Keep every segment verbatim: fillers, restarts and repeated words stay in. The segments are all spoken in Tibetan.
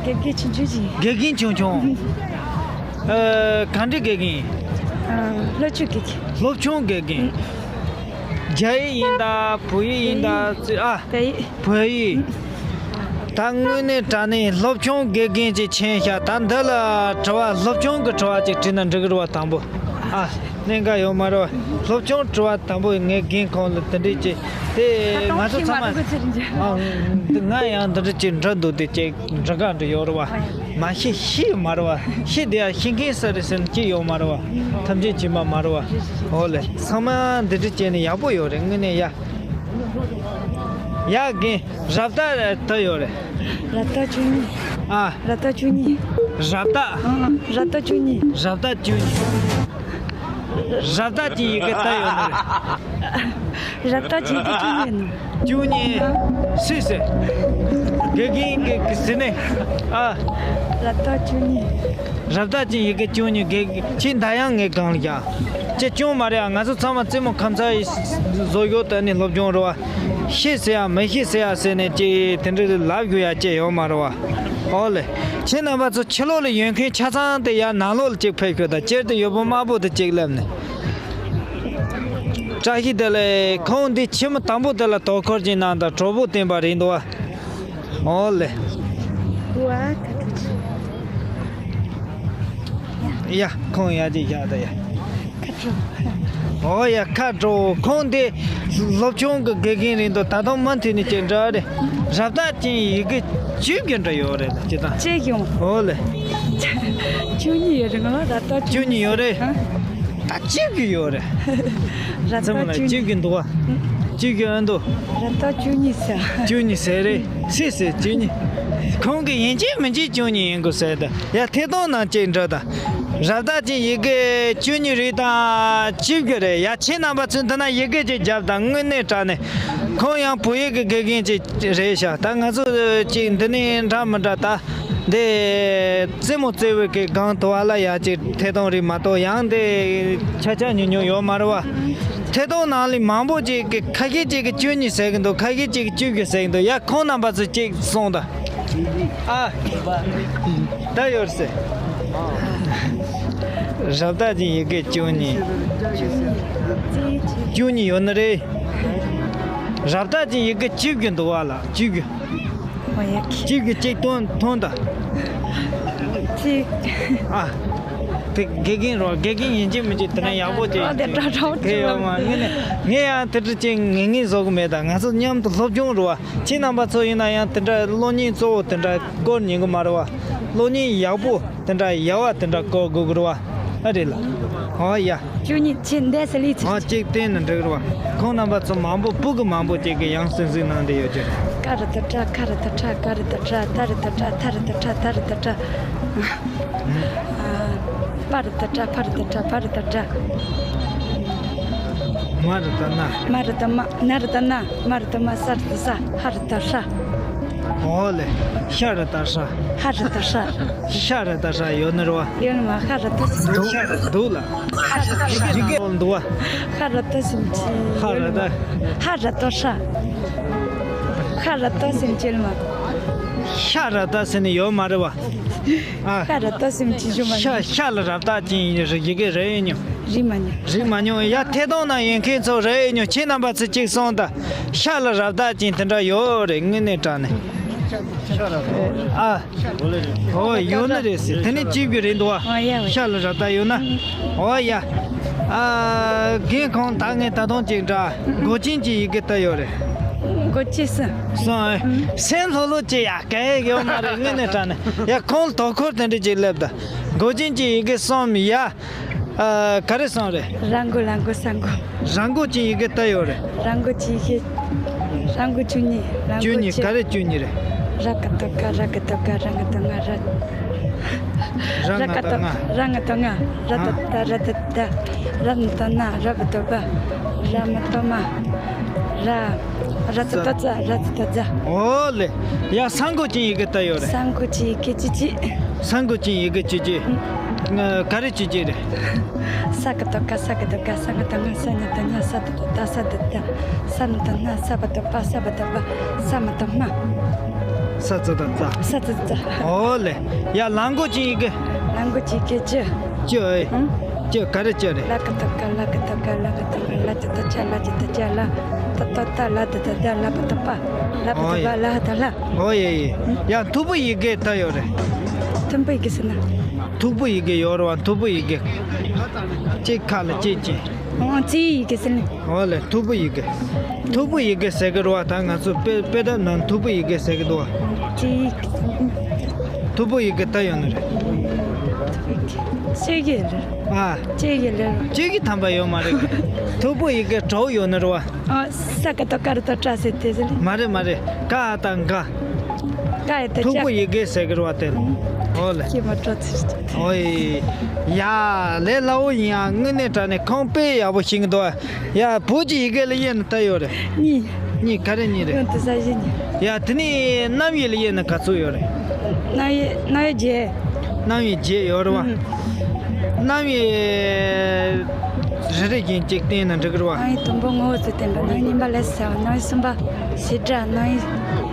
དགེ་རྒན་ཆུང་ཆུང་ཅིག་དགེ་རྒན་ཆུང་ཆུང་། ཨ། ག་འདྲའི་དགེ་རྒན། ཨ། སློབ་ཆུང་དགེ་རྒན། སློབ་ཆུང་དགེ་རྒན། རྒྱ་ཡིག་ཡིན་ད་བོད་ཡིག་ཡིན་ད་ཙི་ཨ། བོད་ཡིག་བོད་ཡིག་ད་དངོས་གནས་དྲང་གནས་སློབ་ཆུང་དགེ་རྒན་ཅིག་མཁྱེན་ཤག་ད་འདི་ལ་དྲི་བ་སློབ་ཆུང་གི་དྲི་བ་ཅིག་དྲིས་ན་འགྲིག་གི་རེད་བ། དང་པོ་ཨ། གནད་འགག་ཡོད་མ་རེད་བ། སློབ་ཆུང་དྲི་བ་དང་པོ་ངའི་རྒན་ཁོང་ལ་དེ་འདྲས་ཅིག་དེ་ང་ཚོ་ཚང་མ་ཨ། ང་ཡང་འདི་འདྲས་ཅིག་འདྲི་འདུག་དེ་ཅིག་འདྲི་ག་འདྲི་ཡོད་རེད་བ། མ་ཤེས་ཤེས་མ་རེད་བ། ཤེས་དེ་ཡང་ཤེས་མཁན་ས་རེད་ཟེར་ན་ཅི་ཡོད་མ་རེད་བ། ཐམས་ཅད་མཁྱེན་པ་མ་རེད་བ། འོ་ལེ། ཚང་མ་འདི་འདྲས་བྱས་ནས་ཡག་པོ་ཡོད་རེད། དངོས་གནས་ཡ། ཡ་རྒན། རབ་རྟ་ད་ཡོད་རེད། རབ་རྟ་བཅུ་གཉིས། ཨ། རབ་རྟ་བཅུ་གཉིས། རབ་རྟ། ཨ། རབ་རྟ་བཅུ་གཉིས། རབ་རྟ་བཅུ་གཉིས། རབ་རྟ་ཅན་ཡི་གེ་ད་ཡོད་ནི་རེད། རབ་རྟ་ཅན་ཡི་གེ་བཅུ་གཉིས་ནོ། བཅུ་གཉིས། སུས་ཟེར། དགེ་རྒན་གྱིས་ཟེར་ནས། ཨ། རབ་རྟ་བཅུ་གཉིས། རབ་རྟ་ཅན་ཡི་གེ་བཅུ་གཉིས། དགེ་རྒན་ཁྱེད་ད་ཡང་ངའི་སྒང་ལ་རྒྱག་ཅེས་ཅུང་མ་རེད་ཨ། ང་ཚོ་ཚང་མ་རྩེད་མོ་ཁམས་ཚ་ཡི་བཟོ་ཡོད་ད་ནི་སློབ་སྦྱོང་རེད་བ། ཤེས་ཟེར་ཡ་མི་ཤེས་ཟེར་ཡ་ཟེར་ནས་ཅིག་དེ་འདྲ་ལབ་དགོས་ཡ་ཅིག་ཡོད་མ་རེད་བ། ཨོ་ལེ། ཁྱེད་རྣམ་པ་ཚོ་ཕྱི་ལོགས་ལ་ཡོད་མཁན་ཆ་ཚང་དེ་ཡར་ནང་ལོགས་ལ་ཅིག་ཕེབས་ཤོག་དང་། སྤྱིར་དུ་ཡུལ་པོ་དམར་པོ་དེ་ཅིག་སླེབས་ནས། བཀྲ་ཤིས་བདེ་ལེགས། ཁོང་འདི་ཁྱིམ་དང་པོ་དེ་ལ་དོ་ཁུར་གྱིས་གནང་དང་གྲོགས་པོ་བསྟན་པ་རེད་འདུག་བ། ཨོ་ལེ། ཡ། ཁོང་ཡ་ཅིག་བཞག་ད་ཡ། ཁ་དྲོ། ཨོ་ཡ། ཁ་དྲོ། ཁོང་དེ་སློབ་ཆུང་གི་དགེ་རྒན་རེད་འདུག་ད་དུང་མུ་མཐུད་ནས་ཅིག་འདྲི་རེད། རབ་རྟ་ཅན་ཡི་གེ་བཅུ་གི་འདྲ་ཡོད་རེད་ཅི་ད། ཅི་ཡོང་། ཨོ་ལེ། བཅུ་གཉིས་ཡོད་རེད། ང་ལ་རབ་རྟ་བཅུ་གཉིས་ཡོད་རེད། ཨ། ད་གཅིག་གི་ཡོད་རེད། རབ་རྟ་ཚང་མ་ལ་བཅུ་གཉིས་གཅིག་གི་འདུག་བ། གཅིག་གི་ཨ་འདུག་རབ་རྟ་བཅུ་གཉིས་ཟེར། བཅུ་གཉིས་ཟེར་རེད། སུས་ཟེར་བཅུ་གཉིས། ཁོང་གི་ཡིན་གཅིག་མིན་གཅིག་བཅུ་གཉིས་ཡིན་དགོས་ཟེར་ད། ཡ་ཐད་གཏོང་ནང་ཅིག་འགྲོ་དང་། རབ་རྟ་ཅན་ཡི་གེ་བཅུ་གཉིས་རེད་དང་གཅིག་གི་རེད། ཡ་ཁྱེད་རྣམ་པ་ཚོས་འདི་ན་ཡི་གེ་ཅིག་རྒྱབ་དང་། དངོས་གནས་དྲང་གནས་ཁོང་ཡང་བོད་ཡིག་གི་དགེ་རྒན་ཅིག་རེད་ཤག་ད་ང་ཚོ་ཅིག་འདི་ནས་འདྲ་མི་འདྲ་ད། འདི་རྩེད་མོ་རྩེ་བའི་གི་སྒང་དུ་བ་ལ་ཡ་ཅིག་ཐད་གཏོང་རེད་མ་གཏོགས། ཡང་འདི་ཆ་ཆ་ཉུང་ཉུང་ཡོད་མ་རེད་བ། ཐད་གཏོང་ནང་ལ་མང་པོ་ཅིག་གི་ཁ་ཤས་ཅིག་གི་བཅུ་གཉིས་ཟེར་གི་འདུག་ཁ་ཤས་ཅིག་གི་བཅུ་དགུ་ཟེར་གི་འདུག་ཡ་ཁོང་རྣམ་པ་ཚོ་ཅིག་གསུངས་དང་། ཨ། ད་ཡོད་ཟེར། རབ་རྟ་ཅན་ཡི་གེ་བཅུ་གཉིས། བཅུ་གཉིས་ཡོད་ནི་རེད། རབ་རྟ་ཅན་ཡི་གེ་བཅུ་དགུ་འདུག་བ་ལ་བཅུ་དགུ། ཨོ་ཡ་ཁི། གཅིག་གིས་གཅིག་སྟོན་ཐོན་དང་། གཅིག་ཨ། དེ་དགེ་རྒན་རོ། དགེ་རྒན་ཡིན་གཅིག་མིན་གཅིག་དེ་ནས་ཡག་པོ་ཅིག་ཨོ་དེ་འདྲ་འདྲ་བོ་དེ་ཡོད་མ། ངས་ནི་ངས་ཡང་དེ་འདྲ་ཅིག་ངེས་ངེས་བཟོ་གི་མེད། ད་ང་ཚོ་མཉམ་དུ་སློབ་སྦྱོང་རེད་བ། ཁྱེད་རྣམ་པ་ཚོ་ཡིན་ན་ཡང་དེ་འདྲ་གློག་བརྙན་གཙོ་བོ་དེ་འདྲ་སྐོར་ཉན་གི་མ་རེད་བ། གློག་བརྙན་ཡག་པོ་དེ་འདྲ་ཡག་བ་དེ་འདྲ་སྐོར་དགོས་གི་རེད་བ། ཨ་རེད་ལ། ཨོ་ཡ། བཅུ་གཉིས་ཅན་འདས་སུ་ལུས་ཚུལ། ཨ་གཅིག་བསྟན་ན་འགྲིག་རེད་བ། ཁོང་རྣམ་པ་ཚོ་མང་པོ་སྤུ་གུ་མང་པོ་ཅིག་གིས་ཡང་སེམས་གཟིགས་གནང་བསྡད་ཡོད་ཀྱི་རེད། ཀ་རུ་ཏུ་ཏྲ། ཁ་རུ་ཏུ་ཁྲ། ག་རུ་ཏུ་གྲ། ད་རུ་ཏུ་ཏྲ། ཐ་རུ་ཏུ་ཏྲ། ད་རུ་ཏུ་ཏྲ། ཨ། པ་རུ་ཏུ་པྲ། ཕ་རུ་ཏུ་པྲ། ཕ་རུ་ཏུ་པྲ། མ་རུ་ཏུ་མ། མ་རུ་ཏུ་མ། ན་རུ་ཏུ་ན། མ་རུ་ཏུ་མ། ས་རུ་ཏུ་ས། ཧ་རུ་ཏུ་ཧྲ། ཨོ་ལེ། ཤ་རུ་ཏུ་ཤྲ། ཧ་རུ་ཏུ་ཧྲ། ཤ་རུ་ཏུ་ཤྲ་ཡོད་ནི་རེད་བ། ཡོད་ནི་མ། ཧ་རུ་ཏུ་སུམ་ཅུ། འདུག་ལ། ཧ་རུ་ཏུ་ཤྲ། འདུག་བ། ཧ་རུ་ཏུ་སུམ་ཅུ། ཧ་རུ་ཏུ། ཧ་རུ་ཏུ་ཧྲ། ཧ་རུ་ཏུ་སུམ་ཅུ་ལ་མ། ཤ་རུ་ཏུ་ཟེར་ནི་ཡོད་མ་རེད་བ། ཨ། ཤ་རུ་ཏུ་སུམ་ཅུ་ཞུ་མ། ཤ། ཤ་ལ་རབ་རྟགས་ཅན་ཡི་གེ་རེ་ཡིན་མྱོང་། རིག་མ་མྱོང་། རིག་མ་མྱོང་། ཡ་ཐད་གཏོང་ནང་ཡོད་མཁན་ཚོ་རེ་ཡིན་མྱོང་། ཁྱེད་རྣམ་པ་ཚོ་གཅིག་གསུངས་དང་། ཤ་ལ་རབ་རྟགས་ཅན་དེ་འདྲ་ཡོད་རེད། དངོས་གནས་དྲང་གནས། ཨ། ཨོ་ཡོད་ནི་རེད་ཟེར། དེ་ནས་གཅིག་གི་རེད་འདུག་བ། ཨོ་ཡ། ཤ་ལ་རབ་རྟགས་ཡོད་ན། ཨོ་ཡ། ཨ། རྒན་ཁོང་ད་ངས་ད་དུང་གཅིག་འདྲ། མགོ་ཅན་གྱི་ཡི་གེ་ལྟ་ཡོད་རེད། མགོ་ཅན་སུ། སོང་། སེམས་ལྷོད་ལྷོད་ཅིག་ཡ་ག་ཡོད་མ་རེད། དངོས་གནས་དྲང་གནས། ཡ་ཁོང་དོ་ཁུར་དེ་འདྲ་ཅིག་སླེབས་ད། མགོ་ཅན་གྱི་ཡི་གེ་གསུམ་ཡ། ཨ། ག་རེ་གསུངས་རེད། ར་མགོ། ལ་མགོ། ས་མགོ། ར་མགོ་ཅན་ཡི་གེ་ལྟ་ཡོད་རེད། ར་མགོ་ཅན་ཡི་གེ། ར་མགོ་བཅུ་གཉིས། ར་མགོ་བཅུ་གཉིས། བཅུ། ག་རེ་བཅུ་གཉིས་རེད། ར་ག་བཏགས་ག། ར་གི་འོག་ག། ར་ང་འོག་ང་། ར། ར་ང་འོག་ང་། ར་ག་བཏགས་ར། ང་གི་འོག་ང་། ར་ད་བཏགས་ར། ད་ད། ར་ན་འོག་ན། ར་བ་འོག་བ། ར་མ་འོག་མ། ར། ར་ཙ་འོག་ཙ། ར་ཙ་འོག་ཙ། ཨོ་ལེ། ཡ་ས་མགོ་ཅན་ཡི་གེ་ལྟ་ཡོད་རེད། ས་མགོ་ཅན་ཡི་གེ་བཅུ་གཅིག། ས་མགོ་ཅན་ཡི་གེ་བཅུ་གཅིག། ཨ། ག་རེ་བཅུ་གཅིག་རེད། ས་ག་བཏགས་སྐ། ས་གི་འོག་སྐ། ས་ང་འོག་ང་། ས་ཉ་འོག་ཉ། ས་ད་བཏགས་སྡ། ས་ད་བཏགས་སྡ། ས་ན་འོག་ན། ས་བ་འོག་བ། ས་བ་འོག་བ། ས་མ་འོག་མ། ས་ཙི་ད་ཙ། ས་ཙི་ཙ། ཨོ་ལེ། ཡ་ལ་མགོ་ཅན་ཡི་གེ། ལ་མགོ་ཅན་ཡི་གེ་ཅི། ཅི་ཨེ། ཨང་། ཅི་ག་རེ་ཅི་རེད། ལ་ག་ཏོ་ག་ལ་ག་ཏོ་ག་ལ་ག་ཏོ་ག་ལ་ཇ་ཏོ་ཇ་ལ་ཇ་ཏོ་ཇ་ལ། ཏ་ཏོ་ཏ་ལ་ད་ད་ད་ལ་པ་ཏོ་པ། ལ་པ་ཏོ་པ་ལ་ཧ་ད་ལ། ཨོ་ཡེ་ཡེ། ཡ་མཐུག་པོ་ཡི་གེ་ད་ཡོད་རེད། མཐུག་པོ་ཡི་གེ་ཟེར་ན། མཐུག་པོ་ཡི་གེ་ཡོད་རེད་བ། མཐུག་པོ་ཡི་གེ། གཅིག་ཁ་ལ་གཅིག་གཅིག་ཨང་། རྩིས་ཡི་གེ་ཟེར་ནི། འོ་ལེ། མཐུག་པོ་ཡི་གེ། མཐུག་པོ་ཡི་གེ་ཟེར་གི་རེད་བ། ད་ང་ཚོ་དཔེ་དཔེ་དེབ་ནང་མཐུག་པོ་ཡི་གེ་ཟེར་གི་འདུག་བ། རྩིས་ཡི་གེ། མཐུག་པོ་ཡི་གེ་ད་ཡོད་ནི་རེད། ཤེས་ཀྱི་རེད། ཨ། ཤེས་ཀྱི་རེད། ཤེས་ཀྱི་ཐམ་པ་ཡོད་མ་རེད། མཐུག་པོ་ཡི་གེ་གྲོགས་ཡོད་ནི་རེད་བ། ཨ། ས་ཀ་ཏོ་ཀ་རུ་ཏོ་ཏྲ་ཟེར་དེ་ཟེར་ནི། མ་རེད་མ་རེད། ཀ་ཨ་ཏ་ག། ཀ་ཨ་ཏ་ཅ། མཐུག་པོ་ཡི་གེ་ཟེར་གི་རེད་བ་དེ། འོ་ལེ། ཀྱེ་མ་སྤྲོ་ཚིག་ཨོ་ཡེ། ཡ་ལས་སླ་བོ་ཡིན་ཡ། དངོས་གནས་དྲང་གནས་ཁོང་དཔེ་ཡག་པོ་ཤེས་ཀྱི་འདུག་ཡ་བོད་ཀྱི་ཡི་གེ་ལ་དབྱེ་ན་ད་ཡོད་རེད། གཉིས། གཉིས་ག་རེ་གཉིས་རེད། གོང་དུ་ས་གཞི་གཉིས། ཡ་དེ་ནས་རྣམ་དབྱེ་ལ་དབྱེ་ན་ག་ཚོད་ཡོད་རེད། རྣམ་དབྱེ་རྣམ་དབྱེ་བརྒྱད། རྣམ་དབྱེ་བརྒྱད་ཡོད་རེད་བ། ཨང་། རྣམ་དབྱེ་རེ་རེ་བཞིན་གཅིག་བསྟན་ན་འགྲིག་གི་རེད་བ། རྣམ་དབྱེ་དང་པོ་ངོ་བོ་དང་ལྡན་པ། རྣམ་དབྱེ་གཉིས་པ་ལས་སུ་གསལ་བ། རྣམ་དབྱེ་གསུམ་པ་བྱེ་བྲག། རྣམ་དབྱེ་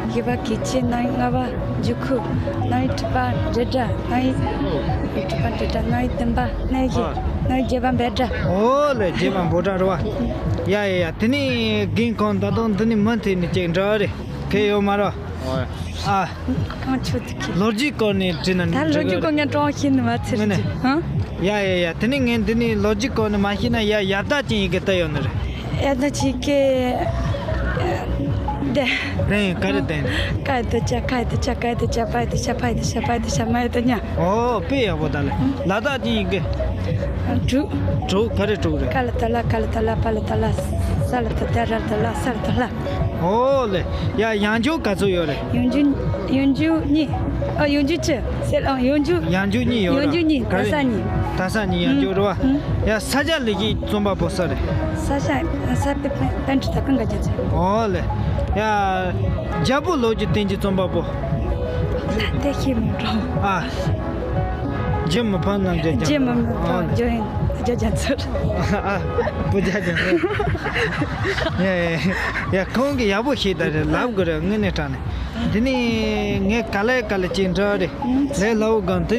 བཞི་པ་གལ་ཆེ། རྣམ་དབྱེ་ལྔ་པ་འཇུག་ཁུངས། རྣམ་དབྱེ་དྲུག་པ་འབྲེལ་སྒྲ། རྣམ་དབྱེ་དྲུག་པ་འབྲེལ་སྒྲ། རྣམ་དབྱེ་བདུན་པ་རྣམ་དབྱེ། ཨ། རྣམ་དབྱེ་བརྒྱད་པ་འབེབས་སྒྲ། ཨོ་ལེ། བརྒྱད་པ་འབེབས་སྒྲ་རེད་བ། ཡ་ཡ་ཡ། དེ་ནས་རྒན་ཁོང་ད་དུང་འདི་ནས་མུ་མཐུད་ནས་ཅིག་འདྲི་རེད། ཁེ་ཡོད་མ་རེད། ཨོ། ཨ། ཨང་། ཆུ་དུ་ཁེ། ལོ་རྒྱུས་སྐོར་ནས་དྲིས་ན་ད་ལོ་འགྲིག་རྒྱུས་གི་སྐོར་ངས་ཀྲོང་ཤེས་ནི་མ་ཚེ་ནས་རེད་ཅི། ཧང་། ཡ་ཡ་ཡ། དེ་ནས་ངས་འདི་ནས་ལོ་རྒྱུས་སྐོར་ནས་མ་ཤེས་ན་ཡ་ཡ་བཏགས་ཅན་ཡི་གེ་ད་ཡོད་ནི་རེད། ཡ་བཏགས་ཅན་ཡི་གེ་ལྡན། ལྡན། ག་རེ་ལྡན། ཀ་ཡ་བཏགས་ཀྱ། ཁ་ཡ་བཏགས་ཁྱ། ག་ཡ་བཏགས་གྱ། པ་ཡ་བཏགས་པྱ། ཕ་ཡ་བཏགས་ཕྱ། མ་ཡ་བཏགས་མྱ། ཨོ་དཔེ་ཡག་པོ་ད་ལེ། ལ་བཏགས་ཅན་ཡི་གེ། དྲུག་དྲུག་ག་རེ་དྲུག་རེད། ཀ་ལ་བཏགས་ཀླ། ཁ་ལ་བཏགས་ཀླ། པ་ལ་བཏགས་པླ། ས་ལ་བཏགས་སླ། ར་ལ་བཏགས་ར། ས་ལ་བཏགས་སླ། ཨོ་ལེ། ཡ་ཡང་འཇུག་ག་ཚོད་ཡོད་རེད། ཡང་འཇུག་ཡང་འཇུག་གཉིས། ཨ། ཡང་འཇུག་བཅུ་ཟེར། ཨ། ཡང་འཇུག་ཡང་འཇུག་གཉིས་ཡོད་རེད། ཡང་འཇུག་གཉིས། ག་རེ། ད་ས་གཉིས། ད་ས་གཉིས་ཡང་འཇུག་རེད་བ། ཨང་། ཡ་ས་སྐྱ་ལེགས་བཤད་རྩོམ་པ་པོ་སུ་རེད། ས་སྐྱ། ས་པཎ་པཎ་ཌི་ཏ་ཀུན་དགའ་རྒྱ་མཚོ། ཨོ་ལེ། ཡ། རྒྱལ་པོ་ལོ་རྒྱུས་བསྟན་བཅོས་རྩོམ་པ་པོ། ད་དེ་ཤེས་མི་འདུག་ཨ། རྒྱུ་མི་ཕམ་རྣམ་རྒྱལ་རྒྱལ་མཚོ། རྒྱུ་མི་ཕམ། ཨོ་ལེ། རྒྱུ་ཡིན་རྒྱ་རྒྱ་མཚོ། ཨ། བུ་རྒྱ་རྒྱ་མཚོ། ཡ་ཡ་ཡ། ཁོང་གིས་ཡག་པོ་ཤེས་ད་རེད། ལབ་དགོས་རེད། དངོས་གནས་དྲང་གནས། འདི་ནས་ངས་ག་ལེ་ག་ལེ་ཅིག་འདྲི་རེད། ལས་སླ་བོ་གང་དེ།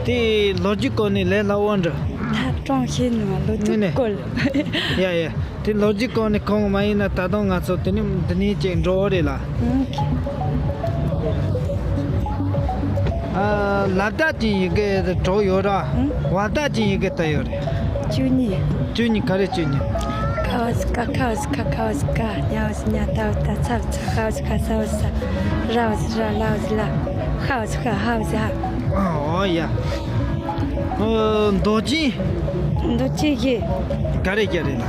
དེ་ལོ་རྒྱུས་སྐོར་ནས་ལས་སླ་བོ་འདྲི། ད་ཀྲོང་ཤེས་ནི་མ། ལོ་རྒྱུས་སྐོར། ཡ་ཡ། དེ་ལོ་རྒྱུས་སྐོར་ནས་ཁོང་མ་ཡིན་ན་ད་དུང་ང་ཚོ་དེ་ནས་འདི་ནས་ཅིག་འགྲོ་རེད་ལ། ཨ། ལ་བཏགས་ཅན་ཡི་གེ་དྲུག་ཡོད་ར། བ་བཏགས་ཅན་ཡི་གེ་ད་ཡོད་རེད། བཅུ་གཉིས། བཅུ་གཉིས་ག་རེ་བཅུ་གཉིས། ཀ་བ་ཟེར་ཀ། ཁ་བ་ཟེར་ཁ། ཁ་བ་ཟེར་ཀ། ཉ་བ་ཟེར་ཉ། ད་བ་ཟེར་ད། ཚ་བ་ཟེར་ཚ། ཤ་བ་ཟེར་ཤ། ས་བ་ཟེར་ས། ར་བ་ཟེར་ར། ལ་བ་ཟེར་ལ། ཤ་བ་ཟེར་ཤ། ཧ་བ་ཟེར་ཧ། ཨོ་ཡ། ཨོ། འདོགས་ཅན། འདོགས་ཅན་གྱི། ག་རེ་ག་རེ་ལ།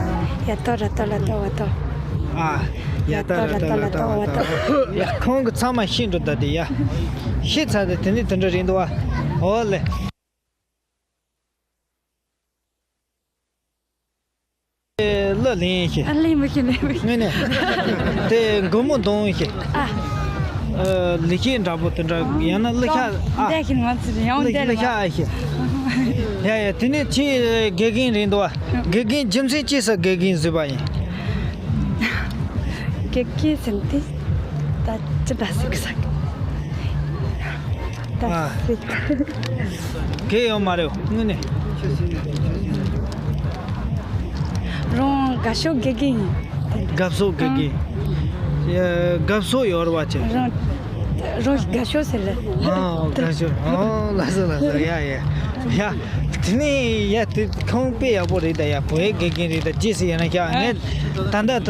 ཡ་ཏོ་ར་ཏོ་ལ་ཏོ་བ་ཏོ། ཨ། ཡ་ཏོ་ར་ཏོ་ལ་ཏོ་བ་ཏོ། ཡ་ཁོང་གི་ཚང་མ་ཤེས་འགྲོ་ད་དེ་ཡ། ཤེས་ཚར་དེ་དེ་ནི་དེ་འདྲ་རེད་འདུག་བ། ཨོ་ལེ། གླུ་ལེན་ཤེས། ཨ། ལེན་མི་ཤེས། ལེན་མི་ཤེས། དངོས་གནས། དེ་མགོ་མོ་འདོན་ཤེས། ཨ། ཨ། ལེགས་བཤད་འདྲ་པོ་དེ་འདྲ། ཡང་ན་གླུ་ཤགས། ཨ། འདས་ཤིང་ང་ཚོ་ཡང་འདས། གླུ་ཤགས་ཨ་ཤེས། ཡ་ཡ། དེ་ནས་ཁྱེད་དགེ་རྒན་རེད་འདུག་བ། དགེ་རྒན་རྒྱུ་མཚན་ཅི་ཟེར་དགེ་རྒན་བཟོས་པ་ཡིན། དགེ་རྒན་ཟེར་དེ་ད་ཅི་འདྲ་ཟེར་གི་ཟེར་གི། ད་ཨ། ཟེར་གི། གལ་ཡོད་མ་རེད། དངོས་གནས། རང་དགའ་ཕྱོགས་དགེ་རྒན་ཡིན། དགའ་ཕྱོགས་དགེ་རྒན། ཨ། དགའ་ཕྱོགས་ཡོད་རེད་བ་ཁྱེད། རང་རང་དགའ་ཕྱོགས་ཟེར་ལེ། ཨ། དགའ་ཕྱོགས། ཨོ་ལགས་སོ་ལགས་སོ། ཡ་ཡ་ཡ། དེ་ནས་ཡ་དེ་ཁོང་དཔེ་ཡག་པོ་རེད་ད་ཡ། བོད་དགེ་རྒན་རེད་ད། རྗེས་སུ་ཡིན་ན་ཤག་ངས་ད་ལྟ།